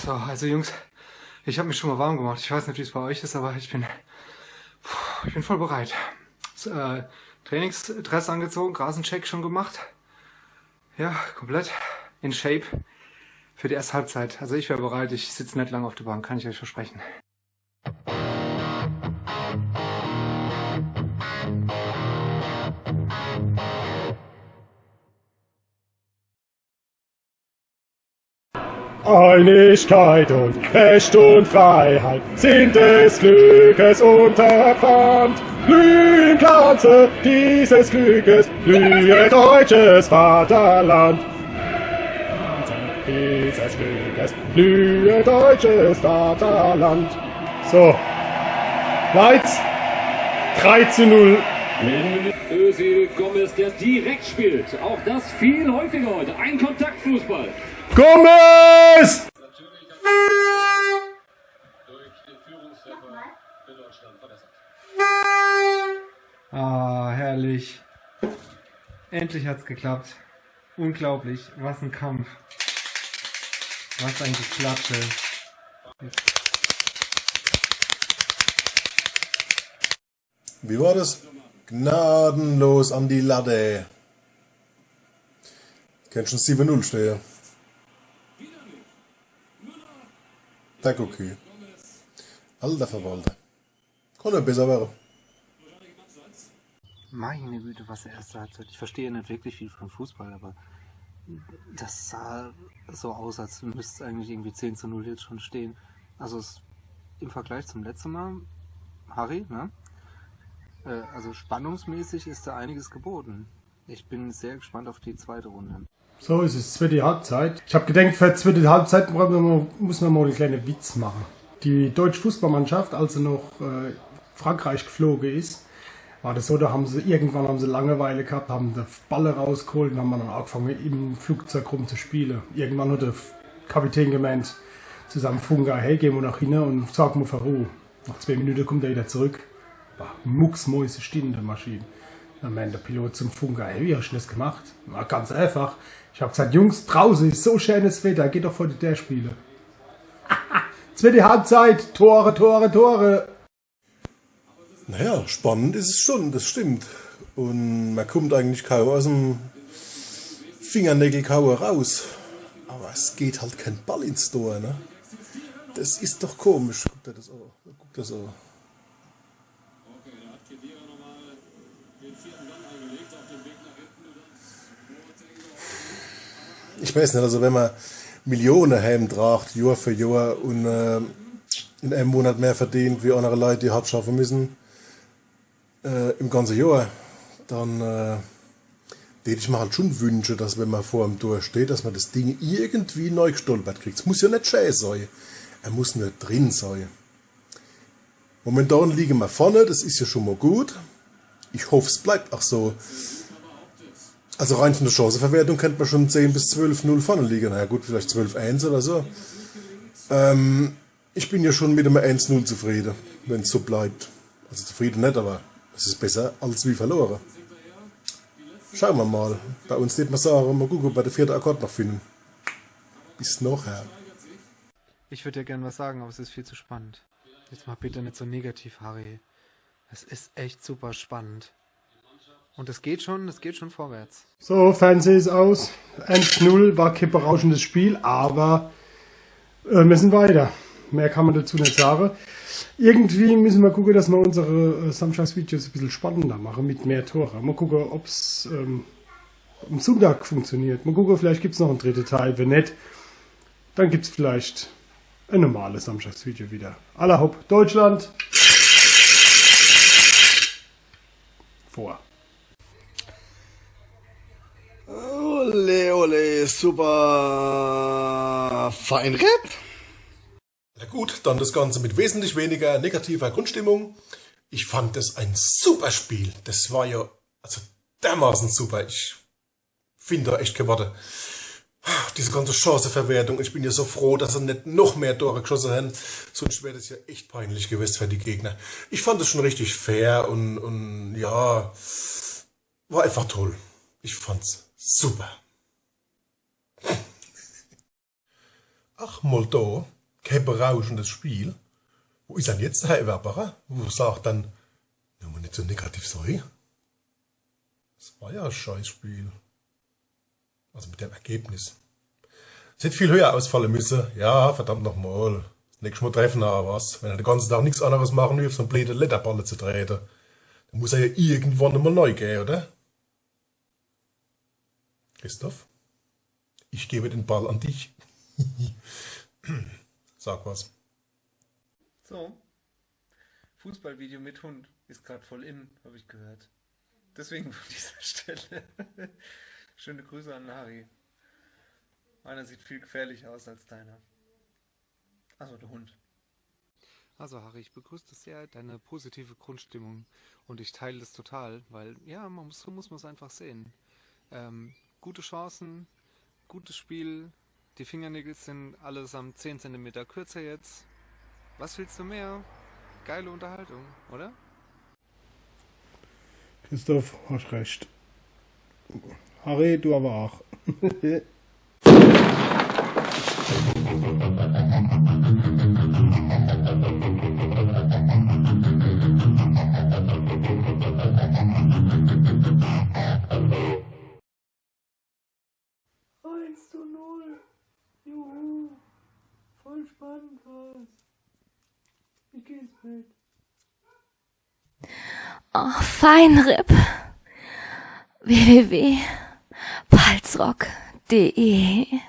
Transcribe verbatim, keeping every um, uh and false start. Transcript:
So, also Jungs, ich habe mich schon mal warm gemacht. Ich weiß nicht, wie es bei euch ist, aber ich bin, puh, ich bin voll bereit. S- Äh, Trainingsdress angezogen, Rasencheck schon gemacht. Ja, komplett in Shape für die erste Halbzeit. Also ich wäre bereit, ich sitze nicht lange auf der Bank, kann ich euch versprechen. Einigkeit und Recht und Freiheit sind des Glückes Unterpfand. Blühen kannst du dieses Glückes, blühe deutsches Vaterland. Dieses Glückes, blühe deutsches Vaterland. So. Leitz, drei zu null. Özil, Gomez, der direkt spielt. Auch das viel häufiger heute. Ein Kontaktfußball. Gomez! Ah, herrlich. Endlich hat's geklappt. Unglaublich, was ein Kampf. Was ein Geklatsche. Wie war das? Gnadenlos an die Latte. Kann schon sieben null stehen. Danke, okay. Alter Verwalter. Kann ja besser werden. Meine Güte, was eine erste Halbzeit. Ich verstehe nicht wirklich viel von Fußball, aber das sah so aus, als müsste es eigentlich irgendwie zehn zu null jetzt schon stehen. Also es, im Vergleich zum letzten Mal, Harry, ne? Äh, also spannungsmäßig ist da einiges geboten. Ich bin sehr gespannt auf die zweite Runde. So, es ist zweite Halbzeit. Ich hab gedacht, für zweite Halbzeit muss man mal, muss man mal einen kleinen Witz machen. Die deutsche Fußballmannschaft, als sie nach äh, Frankreich geflogen ist, war das so, da haben sie, irgendwann haben sie Langeweile gehabt, haben den Ball rausgeholt und haben dann angefangen, im Flugzeug rumzuspielen. Irgendwann hat der Kapitän gemeint zu seinem Funker: „Hey, geh mal nach hinten und sorg mal für Ruhe.“ Nach zwei Minuten kommt er wieder zurück. War mucksmäuschenstill in der Maschine. Dann meint der Pilot zum Funker: „Hey, wie hast du das gemacht?“ „Na, ganz einfach. Ich hab gesagt: ‚Jungs, draußen ist so schönes Wetter, geht doch vor die Tür spielen.“ Zweite Halbzeit, Tore, Tore, Tore. Naja, spannend ist es schon, das stimmt. Und man kommt eigentlich kaum aus dem Fingernägelkaue raus. Aber es geht halt kein Ball ins Tor, ne? Das ist doch komisch. Guck dir das an. Guck dir das an. Ich weiß nicht, also wenn man Millionen heimtracht, Jahr für Jahr, und äh, in einem Monat mehr verdient wie andere Leute, die hart schaffen müssen, äh, im ganzen Jahr, dann äh, täte ich mir halt schon wünschen, dass wenn man vor dem Tor steht, dass man das Ding irgendwie neu gestolpert kriegt. Es muss ja nicht schön sein, er muss nur drin sein. Momentan liegen wir vorne, das ist ja schon mal gut. Ich hoffe, es bleibt auch so. Also rein von der Chancenverwertung könnte man schon zehn bis zwölf null vorne liegen. Na ja, gut, vielleicht zwölf eins oder so. Ähm, ich bin ja schon mit einem eins null zufrieden, wenn es so bleibt. Also zufrieden nicht, aber es ist besser als wie verloren. Schauen wir mal. Bei uns tät man sagen, mal gucken, ob wir den vierten Akkord noch finden. Bis nachher. Ich würde ja gern was sagen, aber es ist viel zu spannend. Jetzt mal bitte nicht so negativ, Harry. Es ist echt super spannend. Und es geht schon, es geht schon vorwärts. So, Fernseher ist aus. Eins null, war kein berauschendes Spiel, aber äh, wir sind weiter. Mehr kann man dazu nicht sagen. Irgendwie müssen wir gucken, dass wir unsere äh, Samstagsvideos ein bisschen spannender machen mit mehr Tore. Mal gucken, ob's ähm, am Sonntag funktioniert. Mal gucken, vielleicht gibt's noch einen dritten Teil. Wenn nicht, dann gibt's vielleicht ein normales Samstagsvideo wieder. Alla hopp, Deutschland! Vor. Ole, ole, super Feinripp. Na gut, dann das Ganze mit wesentlich weniger negativer Grundstimmung. Ich fand das ein super Spiel. Das war ja also dermaßen super. Ich finde da echt keine Worte. Diese ganze Chanceverwertung, ich bin ja so froh, dass sie nicht noch mehr Tore geschossen haben. Sonst wäre das ja echt peinlich gewesen für die Gegner. Ich fand es schon richtig fair und, und ja, war einfach toll. Ich fand's super. Ach, mol do, kee berauschendes Spiel. Wo is dann jetzt de Herr Everbacher? Wo sagt dann, na, mol net so negativ sei. Des war ja e Scheißspiel. Also mit dem Ergebnis. Es hätt viel höher ausfalle müsse. Ja, verdammt nochmol. Des nächscht Mol treffe, awwer was? Wenn er de ganze Tag nix anneres mache will, uff so en bleede Lederballe zu trete, dann muss er ja irgendwann emol nei gehe, oder? Christoph, ich gebe den Ball an dich. Sag was. So. Fußballvideo mit Hund ist grad voll in, hab ich gehört. Deswegen von dieser Stelle schöne Grüße an Harry. Meiner sieht viel gefährlicher aus als deiner. Also der Hund. Also Harry, ich begrüße das sehr, deine positive Grundstimmung. Und ich teile das total, weil, ja, man muss, so muss man es einfach sehen. Ähm, gute Chancen, gutes Spiel. Die Fingernägel sind allesamt zehn Zentimeter kürzer jetzt. Was willst du mehr? Geile Unterhaltung, oder? Christoph, hast recht. Harry, du awwer ach. Eins zu null. Juhu. Voll spannend war's. Ich geh ins Bett. Oh, Feinripp. W W W Palzrock Punkt D E.